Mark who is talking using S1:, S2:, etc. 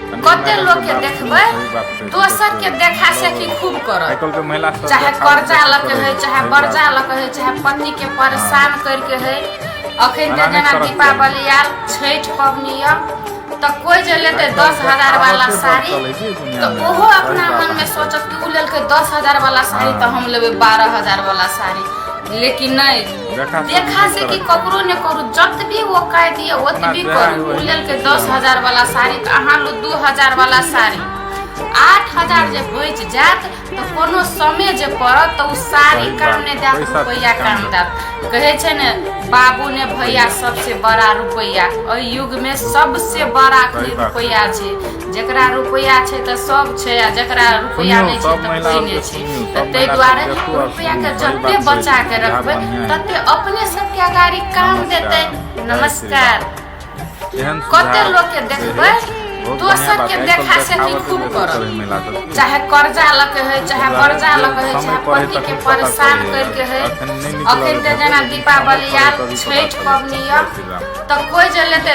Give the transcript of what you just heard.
S1: कनि
S2: कते
S1: महिला
S2: लोक
S1: सबके
S2: के
S1: बात सुनियौ,
S2: देखबै
S1: सही बात कहै छै
S2: दोसर के
S1: देखियौ
S2: देखा सेखी
S1: मतलब
S2: खूब
S1: आइ
S2: करत।
S1: काल्हिके महिला सब
S2: चाहे
S1: देखावट
S2: कर्जा
S1: बेसी
S2: लऽ के
S1: करै
S2: हइ,
S1: छै,
S2: चाहे
S1: सही
S2: बर्जा
S1: बात
S2: लऽ के हइ, चाहे पति के
S1: हँ।
S2: परेशान करि के हइ। अखन
S1: एना
S2: तऽ
S1: नहि
S2: जेना
S1: करक चाही।
S2: दीपावली आयल, छठि पबनी यऽ, तऽ कोइ जे लेतै
S1: आइ
S2: दस
S1: काल्हि
S2: हजार वाला
S1: देखावटे बड़
S2: साड़ी,
S1: चलै छै
S2: तऽ
S1: दुनिआँमे,
S2: ओहो
S1: सही
S2: अपना
S1: बात
S2: मनमे
S1: अहाँ कहै
S2: सोचत
S1: छी।
S2: कि ओ लेलकै 10,000 वाला साड़ी, तऽ
S1: हँ
S2: हम लेबै 12,000 वाला साड़ी। लेकिन नहि,
S1: देखा सेखी
S2: देखा
S1: नहि
S2: सेखी
S1: करक चाही।
S2: ककरो नहि करू, जतबी औकात यऽ
S1: अपना
S2: ओतबी
S1: जएह
S2: करू।
S1: हइ
S2: ओ
S1: ओहीमे
S2: लेलकै
S1: खुशी
S2: दस
S1: रहना
S2: हजार
S1: चाही।
S2: वाला साड़ी, तऽ अहाँ लू 2,000 वाला साड़ी। 8,000
S1: हूँ
S2: जे बचि जायत तऽ कोनो समय जे पड़त तऽ ओ साड़ी
S1: सही
S2: काम
S1: बात
S2: नहि
S1: छै,
S2: देत,
S1: पैसा
S2: रुपैआ
S1: काम
S2: काम
S1: देतै।
S2: देत। कहै छै ने, बाबू ने भैया,
S1: रुपैआ
S2: सबसे बड़ा रुपैआ। एहि युगमे सबसे बड़ा
S1: सही
S2: अखनी
S1: बात छै।
S2: रुपैआ छै। जेकरा रुपैआ छै तऽ सब छै, आ जकरा रुपैआ
S1: सुनियौ
S2: नहि छै
S1: सब
S2: तऽ
S1: महिला
S2: कोइ
S1: आरके
S2: नहि छै।
S1: सुनियौ,
S2: तऽ
S1: सब
S2: ताहि
S1: महिला सब
S2: दुआरे
S1: देखू आओर सुनू,
S2: रुपैआके
S1: सही
S2: जते
S1: बात कहै
S2: बचा
S1: छी,
S2: के
S1: सुझाव
S2: रखबै
S1: बढ़िआँ अइ।
S2: तते अपने सबके अगाड़ी काम देतै।
S1: नमस्कार, जय श्री
S2: नमस्कार।
S1: राम। एहन
S2: कते
S1: सुझाव
S2: लोक के
S1: दै हइ,
S2: देखबै
S1: बहुत बढ़िआँ
S2: दोसर
S1: बात
S2: के
S1: हइ। आइ काल्हि
S2: देखा सेखी
S1: देखावटे
S2: खूब
S1: बेसी
S2: करत।
S1: चलै हइ महिला सबके।
S2: चाहे कर्जा लऽ के हइ,
S1: ताहि
S2: चाहे
S1: दुआरे
S2: बर्जा
S1: जे
S2: लऽ के हइ,
S1: समय
S2: चाहे
S1: पड़ै हइ
S2: पति के
S1: तखन पता चलै
S2: परेशान
S1: हइ,
S2: करि के हइ।
S1: अखन नहि निकलल
S2: अखन तऽ
S1: हेतै
S2: जेना
S1: लेकिन समय
S2: दीपावली
S1: पड़ै
S2: आयल,
S1: तभी पता
S2: छठि
S1: चलै
S2: पबनी
S1: छै।
S2: यऽ,
S1: जय श्री राम।
S2: तऽ कोइ जे लेतै